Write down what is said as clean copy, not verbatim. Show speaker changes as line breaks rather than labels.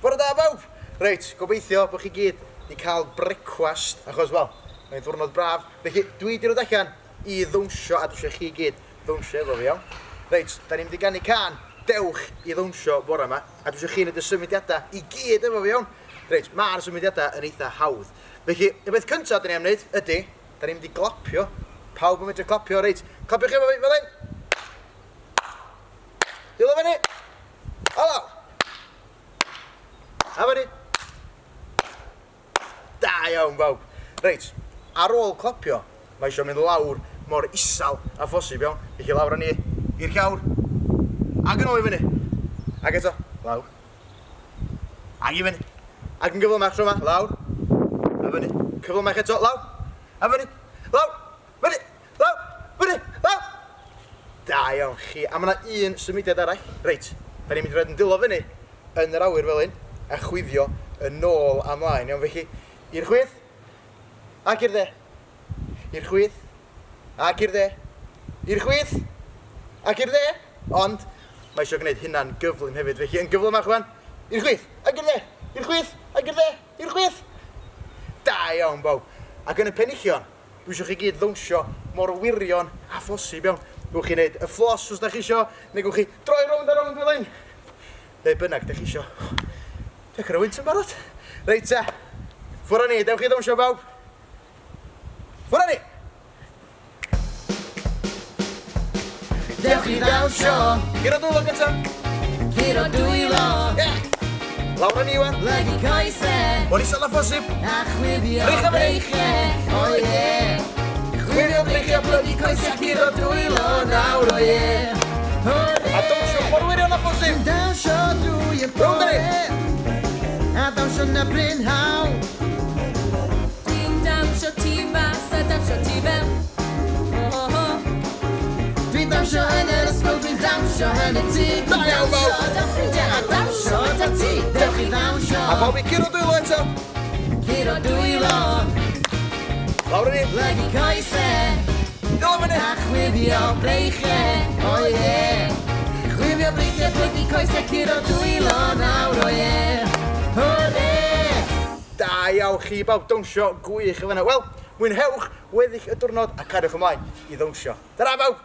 Bore da bawb! Reit, gobeithio bod chi gyd 'di cael brecwast, achos, wel, mae'n ddiwrnod braf. Felly, dwi 'di dod allan i ddawnsio a dwi eisiau chi gyd ddawnsio efo fi, iawn? Reit, da ni'n mynd i ganu cân Dewch i Ddawnsio bore yma, a dwi eisiau chi wneud y symudiadau i gyd efo fi, iawn? Reit, mae'r symudiadau yn eitha hawdd. Felly, y peth cyntaf da ni am wneud ydy, da ni'n mynd i glapio. Pawb yn medru clapio, reit, clapiwch efo fi, fel hyn! Dwylo fyny! A lawr! A fyny! Da iawn bawb! Reit, ar ôl clapio, mae eisiau mynd lawr mor isel a phosib, iawn? Felly lawr â ni i'r llawr, ac yn ôl i fyny. Ac eto, lawr. Ac i fyny. Ac yn gyflymach tro yma, lawr, a fyny. Cyflymach eto, lawr, a fyny, lawr, fyny, lawr, fyny, lawr! Da iawn chi. A mae yna un symudiad arall. Reit, da ni'n mynd i roed yn dwylo fyny yn yr awyr fel hyn a chwifio yn ôl a mlaen. Iawn, felly i'r chwith ac i'r dde. I'r chwith ac i'r dde. I'r chwith ac i'r dde. Ond mae eisiau gwneud hynna'n gyflym hefyd. Felly yn gyflymach rwan. I'r chwith ac i'r dde. I'r chwith ac i'r dde. I'r chwith. Da iawn bawb. Ac yn y penillion, Dwi isio chi gyd ddawnsio mor wirion a phosib, iawn? Gewch chi wneud y fflos os da chi isio, neu gewch chi droi rownd a rownd fel hyn. Be bynnag da chi isio. Dwi'n cael wynt yn barod. Reit te, ffwrdd â ni, dewch i ddawnsio bawb. Ffwrdd â ni!
Dewch i ddawnsio.
Curo dwylo gynta.
Curo dwylo.
Yeah. Lawr â ni wan.
Plygu coese.
Mor isel â phosib.
A chwifio breichie. O ie. Chwifio breichie, plygu coese, curo dwylo nawr o ie. Hwrê.
A dawnsio mor wirion â phosib.
Dawnsio drwy y bore. A dawnsio na prynhawn.
Dwi'n dawnsio tu fas a dawnsio tu fewn. Ho ho ho.
Dwi'n dawnsio yn yr ysgol, dwi'n dawnsio yn y tŷ. Dwi'n
Da iawn, bawb.
dawnsio 'da ffrindiau a dawnsio 'da ti. Dewch i ddawnsio.
A pawb i curo dwylo eto.
Curo dwylo.
Lawr â ni.
Plygu coese.
Dwylo fyny.
A chwifio breichiau. O ie. Chwifio breichiau, plygu coese, curo dwylo nawr, o ie. Hwrê!
Da iawn chi bawb, dawnsio gwych yn fan'na. Wel, mwynhewch weddill y diwrnod a cariwch ymlaen i ddawnsio. Tara bawb!